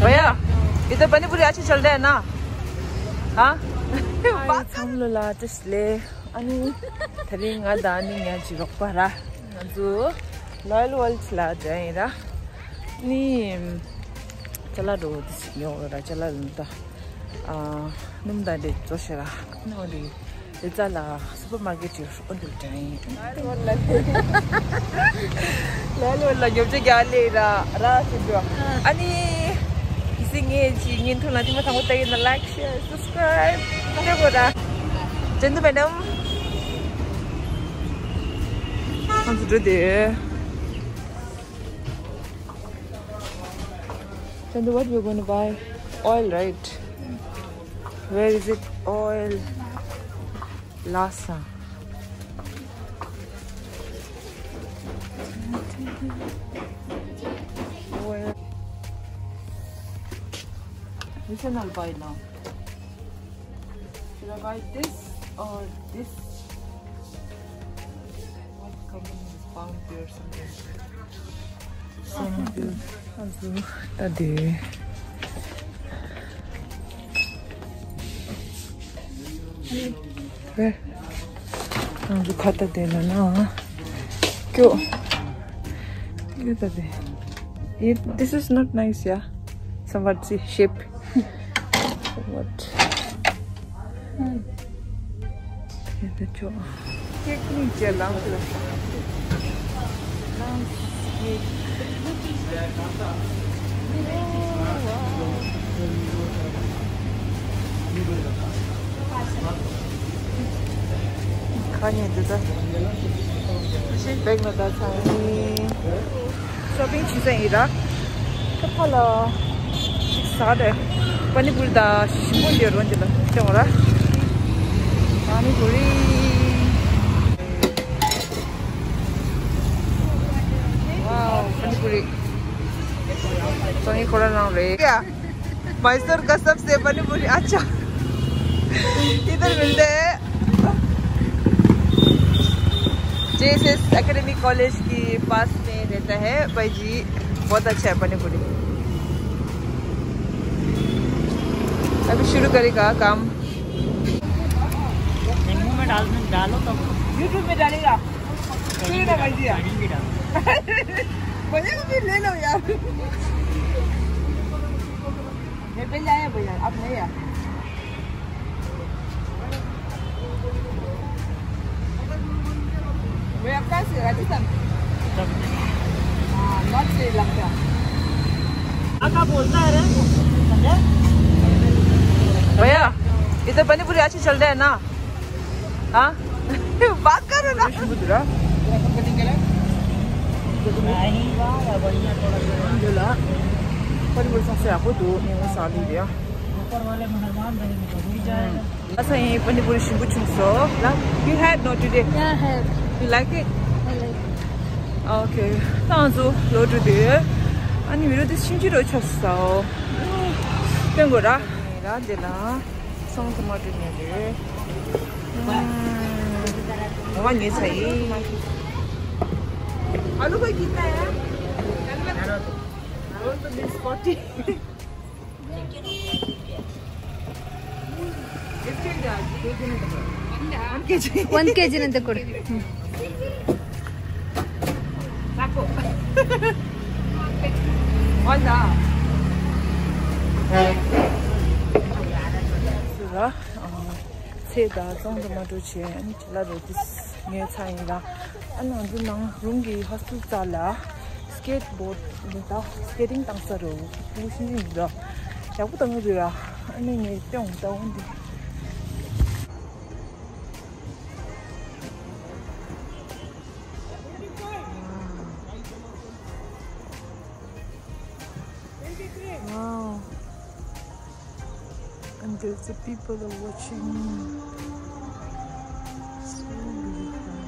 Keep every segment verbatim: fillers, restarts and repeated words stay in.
भैया, इधर पानी पूरी अच्छी चल रहा है ना? हाँ? ཚང་མ་ལ་བཀྲ་ཤིས་བདེ་ལེགས། ཨ་ནི་དེ་རིང་ང་དང་ཨ་ནི་ངའི་གཅིག་རོགས་པ་ར། ང་ཚོ་ལོ་ཡལ་ཝརལཌ་ལ་འགྲོ་ཡིན་ར། ཨ་ནི་ཅ་ལག་འདྲ་པོ་དེ་ཞིག་ཉོ་དགོས་ར། ཅ་ལག་ལ་ད་ཨ་སྣུམ་དང་འདྲ་བཟོ་ཤེས་ར། ཨ་ནི་འོ་དེ་རེ་ཙ་ལ་སུ་པར་མར་ཀེཊ་ཡོད། འོ་འདིར་འགྲོ་ཡིན། ལོ་ཡལ་ཝརལཌ་ལ་ཉོ་ཆ་རྒྱག་ལེ་ར་ར་ཞུ་འགྲོ། ཨ་ནི་གལ་སྲིད་ངའི་གཅིག་བརྙན་ཐུང་ལ་དེ་མ་ཐང་པོ་ལྟ་ཡིན་ན་ལའིཀ་ཤེར་སབ་སི་ཀ་རའིབ་གནང་རོགས་གནང་ར། ཅན་དུ་མེ་ཌམ། ང་ཚོ་འགྲོ་དེ། ཅན་དུ། What we gonna buy? Oil, right? Where is it? Oil. Lasa. Oil. Which one I'll buy now? Should I buy this or this? What company is Bounty or something? Bounty. ཨ་ཟུ། ད་དེ། ཨ་ཟུ་ཁ་ད་དེ་ན་ན། ཀྱོ། ཀྱོ་ད་དེ། It, this is not nice, yeah. Somewhat see shape. What? ཡ་ད་ཅོ། ཀེག་གཉིས་བཅས་ལངས་ལ། ལངས་ཀེག། ཁ་ཉེ་འདི་ད། ཤིང་བེག་ན་ད་ཚང་ནི། ཤོ་པིང་བྱེད་ས་ཡིན་ར། ཁ་ཕ་ལ་ཅིག་ཟ་རེ། པ་ནི་པུ་རི་ད་ཞིམ་པོ་འདི་རོ་འདི་ལ་སྟེང་ར། པ་ནི་པུ་རི། ཝའོ། པ་ནི་པུ་རི། སང་ཉིན་ཁོ་ར་རང་རེད། मैसूर का सबसे पानी पूरी। अच्छा, इधर मिलते हैं। JSS academy college के पास में रहता है भाई जी। बहुत अच्छा है पानी पूरी। अभी शुरू करेगा काम। मुंह में डाल, डालो तो। YouTube में डालेगा। सुनो ना भाई जी। भैया को भी ले लो यार। मैं पहले आया भैया, अब नहीं आया। भैया कहाँ से? राजस्थान। हाँ, नॉर्थ से लगता है। भैया, इधर पानी पूरी अच्छी चल रहा है ना? हाँ? बात करो ना। ऊपर वाले मेहरबान रहेंगे तो हो ही जाएगा। ཨ་ས་ཡིན། པ་ནི་པུ་རི་ཞིམ་པོ་བྱུང་སོང་། You had no today? Yeah, I had. You like it? I like it. Okay. ད་ང་ཚོ་ལོག་འགྲོ་དུས། ཨ་ནི་མི་རོ་དེ་ཤིང་ཅི་རོ་ཆགས་སོང་། སྟོན་དགོས་ར། ར་འདི་ལ་སོང་དུ་མ་འགྲོ་ཉན་རེད། ཨ་ང་ཉོས་ཚར་ཡིན། आलू भाई कितना है? आलू तो बीस forty। One kg. One kg 는 데 ܩܘܪ. ཚེ་ད་ཙོང་དུ་མ་འགྲོ་བྱས། ཨ་ནི་ཅི་ལ་རོ་ཏིས་ངའི་ཚ་ཡིན་ལ། ཨ་ནི་ང་ཚོ་ནང་རུམ་གྱི་ཧོ་སི་ཊལ་རྩ་ལ་སི་ཀེ་ཊི་བོར་ཌི་འདི་ད་སི་ཀེ་ཊིང་བཏང་ས་རོ། བུ་ཤིན་ཡིན་ལ། ཡག་པོ་བཏང་གི་ར། ཨ་ནི་ངས་སྟོན་ད་འོང་འདི། Wow. And there's the people are watching. So beautiful.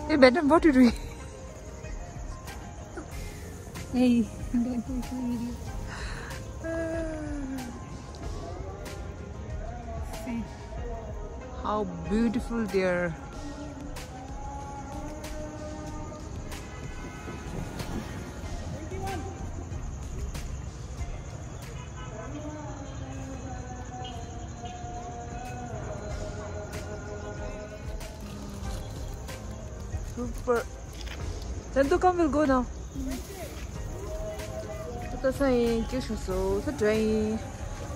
Hey, madam, what are you doing? Hey, don't take my video. How beautiful there. Super. Then to come, we'll go now. ད་ས་ཡིན་ཅི་ཞུ་སོ་ད་དྲན་ཡིན།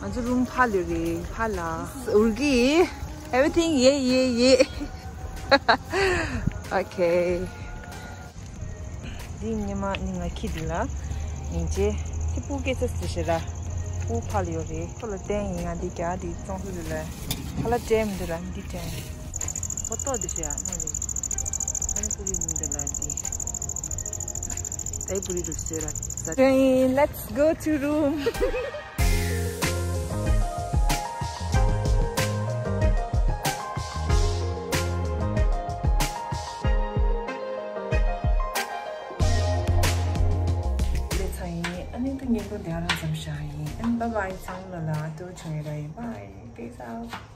ང་ཚོ་རུམ་ཕ་ལོས་རེད་ཕ་ལ། ཨུར་གི། Everything yeah yeah yeah. Okay. འདི་ཉི་མ་ནི་ང་ཁྱི་འདི་ལ་ཉིན་བྱེད་ཁྱི་སྤུ་སྐད་ཆ་ཟེར་ཞེ་ར། སྤུ་ཕ་ལ་ཡོད་རེད་ཁོ་ལ་བསྟན་ཡིན་ང་འདི་རྒྱ་འདི་བཙོང་ཧུ་ལུ་ལ་ཕ་ལ་དྲན་མི་འདུག་ར་འདི་དྲན། ཧོ་ཏོ་དེ་ཤེས་ཡ་མ་ནི། ཨ་ནི་པུ་རི་རུམ་དེ་ལ་འདི། དེ་པུ་རི་རུ་ཟེར་ར། Let's go to room. ལས་ཚང་ཡིན་ཨ་ནི་ཏུ་ཉིན་པོ་དེ་ཨ་རང་ཙམ་བཞག་ཡིན་ཨ་ནི་bye bye ཚང་མ་ལ་ལ་ཏུ་བྱུང་ཡོད་ར་ཡིན་bye peace out.